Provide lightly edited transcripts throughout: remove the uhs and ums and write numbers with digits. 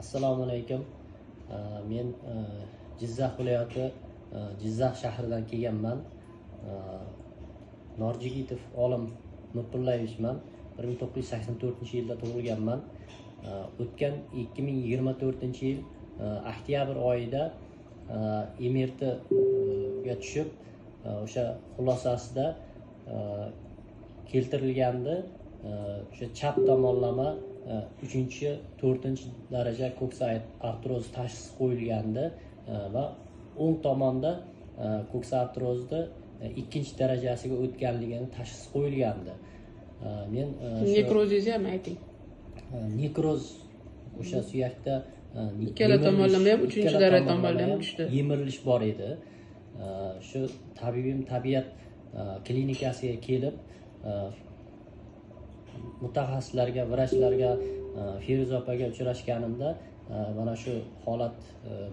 Assalomu alaykum. Men Jizzax viloyati, Jizzax shahridan kelganman. Norjigitov Olim Nurpullayevichman. 1984-yilda tug'ilganman. O'tgan 2024-yil oktyabr oyida MRTga tushib, o'sha xulosasida keltirilgandi, o'sha chap tomonlama uchinchi, to'rtinchi daraja ko'ksa artrozi tashxisi qo'yilgandi va o'ng tomonda ko'ksa artrozni ikkinchi darajasiga o'tganligini tashxis qo'yilgandi. Men Nekrozingizni ham ayting. Nekroz o'sha suyakda Ikkala tomonlama ham, uchinchi ikkala daraja tomonlama tomonlama ham tushdi. Yemirilish bor edi. Shu tabibim tabiat klinikasiga kelib, mutaxassislarga, vrachlarga, Feruza opaga uchrashganimda mana shu holat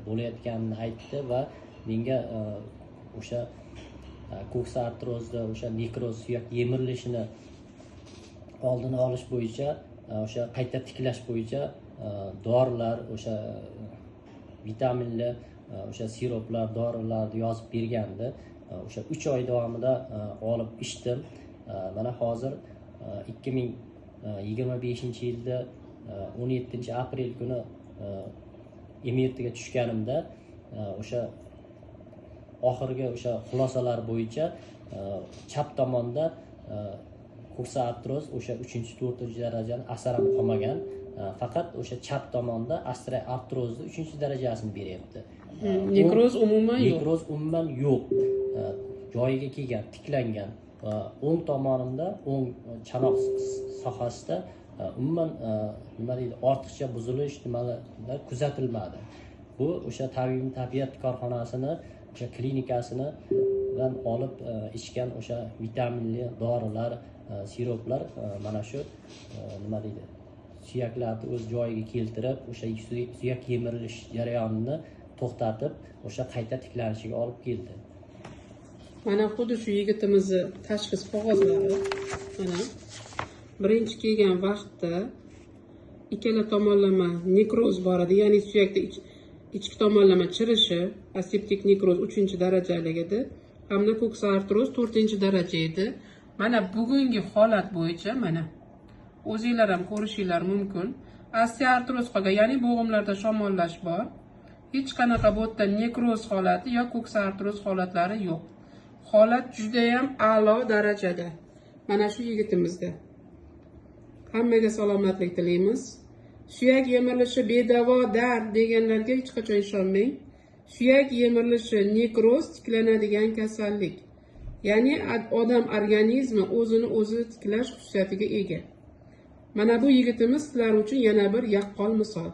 bo'layotganini aytdi va menga o'sha ko'ksa artrozda o'sha nekroz, suyak yemirilishini oldini olish bo'yicha, o'sha qayta tiklash bo'yicha dorilar, o'sha vitaminli o'sha siroplar, dorilarni yozib bergandi. O'sha 3 oy davomida olib ichdim. Mana hozir 2025-yilda 17-aprel kuni MRTga tushganimda o'sha oxirgi o'sha xulosalar bo'yicha chap tomonda ko'ksa artroz o'sha uchinchi, to'rtinchi darajani asar ham qolmagan. Faqat o'sha chap tomonda osteoartrozni uchinchi darajasini beryapti. Nekroz umuman yo'q. Nekroz umuman yo'q, joyiga kelgan, tiklangan. O'ng tomonimda, o'ng chanoq sohasida umuman nima deydi, ortiqcha buzilish nimalar kuzatilmadi. Bu o'sha tabibim tabiat korxonasini o'sha klinikasini dan olib ichgan o'sha vitaminli dorilar, siroplar mana shu nima deydi, suyaklarni o'z joyiga keltirib, o'sha suyak yemirilish jarayonini to'xtatib, o'sha qayta tiklanishiga olib keldi. Mana xuddi shu yigitimizni tashxis qog'ozlari. Mana birinchi kelgan vaqtda ikkala tomonlama nekroz bor edi, ya'ni suyakda ichki tomonlama chirishi, aseptik nekroz uchinchi darajalik edi hamda ko'ksa artroz to'rtinchi daraja edi. Mana bugungi holat bo'yicha, mana o'zinglar ham ko'rishinglar mumkin, osteoartroz qolgan, ya'ni bo'g'imlarda shamollash bor. Hech qanaqa bu yerda nekroz holati yo ko'ksa artroz holatlari yo'q. Holat judayam a'lo darajada mana shu yigitimizda. Hammaga salomatlik tilaymiz. Suyak yemirilishi bedavo dard deganlarga hech qachon ishonmang. Suyak yemirilishi, nekroz tiklanadigan kasallik, ya'ni odam organizmi o'zini o'zi tiklash xususiyatiga ega. Mana bu yigitimiz sizlar uchun yana bir yaqqol misol.